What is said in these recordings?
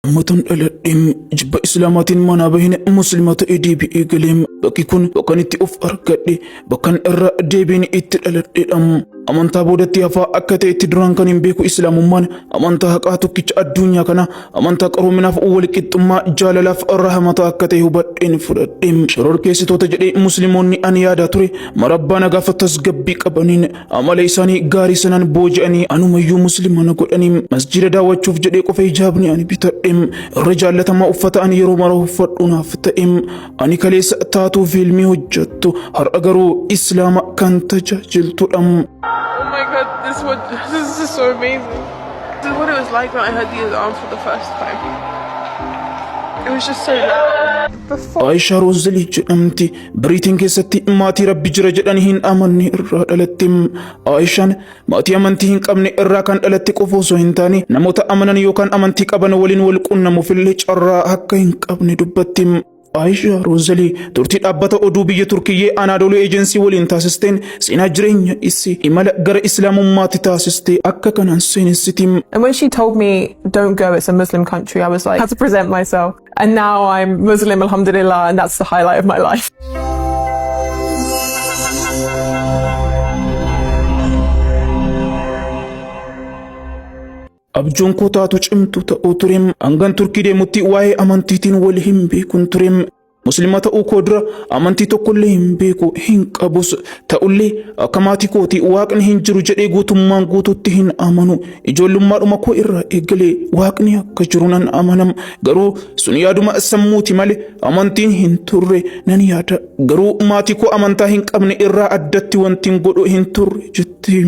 Ummatan dhaladheem jibba Islaamaatiin manaa baheen Muslima ta'ee deebi'ee galeem. Bakki kun bakkan itti of argadhe, bakkan irra deebiin itti dhaladhedha. Amantaa boodatti hafaa akka ta'etti duraan kan hin beeku Islaamummaan amantaa haqaa tokkicha addunyaa kana, amantaa qaroominaaf, walqixxummaa, jaalalaaf rahmata akka ta'e hubadheen fudhadhe. Shororkeessitoota jedhee Musliimoonni ani yaadaa ture marabbaa nagaaf tasgabbii qabaniin amala isaanii gaarii sanaan booji'anii anumayyuu Muslima na godhanii. Masjiida daawwachuuf jedhee qofa hijaabni ani bitadhe irra jaallatamaa uffata ani yeroo mara uffadhu naaf ta'e. Ani kaleessa taatuu fiilmii hojjettu, har'a garuu Islaama kan tajaajiltudha. Oh my God, this one, this is so amazing. This is what it was like when I heard the azaan for the first time. It was just so loud. Before Aayishaa Roozalii jedhamti. Biriitiin keessatti maatii Rabbi jira jedhanii hin amanne irraa dhalatte. Aayishaan maatii amantii hin qabne irraa kan dhalatte qofa osoo hin taane, namoota amanan yookaan amantii qaban waliin wal qunnamuufillee carraa akka hin qabne dubbatti. Aayishaa Roozalii turtii dhaabbata oduu biyya Turkiyyee Anaadooluu Eejensii waliin taasisteen seenaa jireenya isii imala gara Islaamummaatti taasiste akka kanaan seenessiti. And when she told me, "Don't go, it's a Muslim country," I was like, how to present myself. And now I'm Muslim, alhamdulillah, and that's the highlight of my life. Abjuun koo taatu cimtuu ta'uu ture. Hangan Turkii deemutti waa'ee amantiitiin wal hin beekun ture. Muslima ta'uu koo dura amantii tokkollee hin beeku, hin qabus. Ta'ullee akka maatii kooti Waaqni hin jiru jedhee guutummaan guutuutti hin amanu. Ijoollummaadhuma koo irraa eegalee Waaqni akka jiru nan amanam. Garuu sun yaaduma sammuuti malee amantiin hin turre nan yaada. Garuu maatii koo amantaa hin qabne irraa addatti wanti hin godhu hin turre jetti.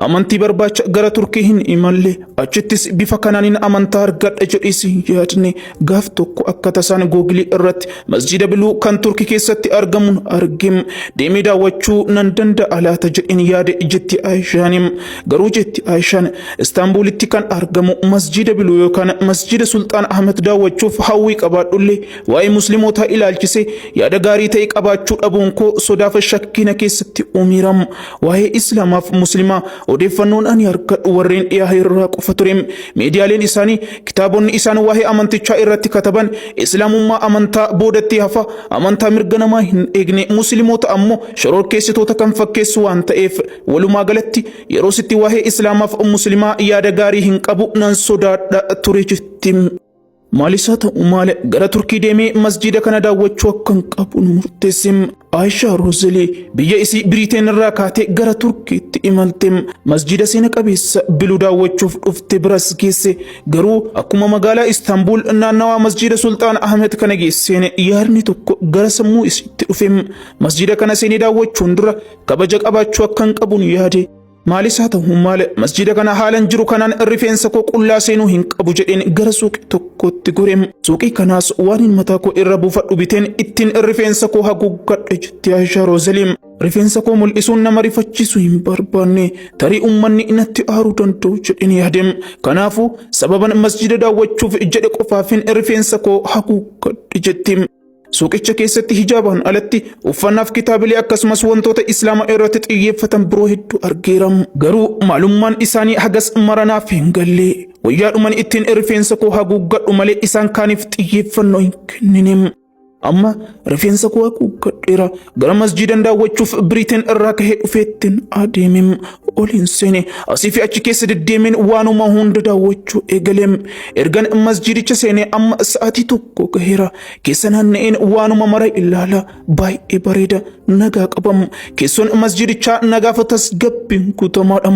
Amantii barbaacha gara Turkii hin imalle, achittis bifa kanaanin amantaa argadha jedhees hin yaadne. Gaaf tokko akka tasaan Googilii irratti masjiida Biluu kan Turkii keessatti argamuun arge. Deemee daawwachuu nan danda'a laata jedheen yaade jetti Aayishaan. Garuu jetti Aayishaan, Istaanbuulitti kan argamu masjiida Biluu yookaan masjiida Sulxaan Ahmed daawwachuuf hawwii qabaadhullee, waa'ee Muslimootaa ilaalchisee yaada gaarii ta'e qabaachuu dhabuun koo sodaaf shakkii na keessatti uumeera. Waa'ee Islaamaaf Muslimaa odeeffannoon ani argadhu warreen dhiyaa irraa qofa ture. Miidiyaaleen isaanii, kitaabonni isaan waa'ee amantichaa irratti kataban Islaamummaa amantaa boodatti hafa, amantaa mirga namaa hin eegne, Musliimoota ammoo shororkeessitoota kan fakkeessu waan ta'eef, walumaa galatti yeroo sitti waa'ee Islaamaaf Muslimaa yaada gaarii hin qabu, nan sodaadha ture jetti. Maalis haa ta'u maal, gara Turkii deemee masjiida kana daawwachuu akkan qabu murteesse. Aayishaa Roozelii biyya isii Biriiteen irraa kaatee gara Turkiitti imalte. Masjiida seena qabeessa Biluu daawwachuuf dhufte biras geesse. Garuu akkuma magaalaa Istaanbul naannawaa masjiida Sulxaan Ahmed kana geesseen yaadni tokko gara sammuu isiitti dhufe. Masjiida kana seenee daawwachuun dura kabaja qabaachuu akkan qabuun yaade. Maalis haa ta'u maal, masjiida kana haalan jiru kanaan rifeensa koo qullaa seenuu hin qabu jedheen gara suuqii tokkotti gore. Suuqii kanaas waan hin mataa koo irra buufadhu biteen ittiin rifeensa koo haguuggadhe jetti Aayishaa Roozaliin. Rifeensa koo mul'isuun nama rifachiisu hin barbaanne, tarii uummanni natti aaruu danda'u jedheen yaade. Kanaafuu sababan masjiida daawwachuuf jedhe qofaafin rifeensa koo haguuggadhe jetti. Suuqicha keessatti hijaabaan alatti uffannaaf kitaabilee akkasumas wantoota Islaama irratti xiyyeeffatan biroo hedduu argeera. Garuu maalummaan isaanii hagas maranaaf hin galle. Wayyaadhuman ittiin rifeensa koo haguuggadhu malee isaan kaaniif xiyyeeffannoo hin kennine. Amma rifeensa koo haguuggadheera. Gara masjiidan daawwachuuf Biriiteen irraa kahee dhufeettiin adeeme. Ol hin seene. Asii fi achi keessa deddeemeen waanuma hunda daawwachuu eegale. Ergan masjiidicha seenee amma sa'aatii 1 gaheera. Keessa naanna'een waanuma mara ilaala. Baay'ee bareeda. Nagaa qabam. Keessoon masjiidichaa nagaaf tasgabbiin guutamaadha.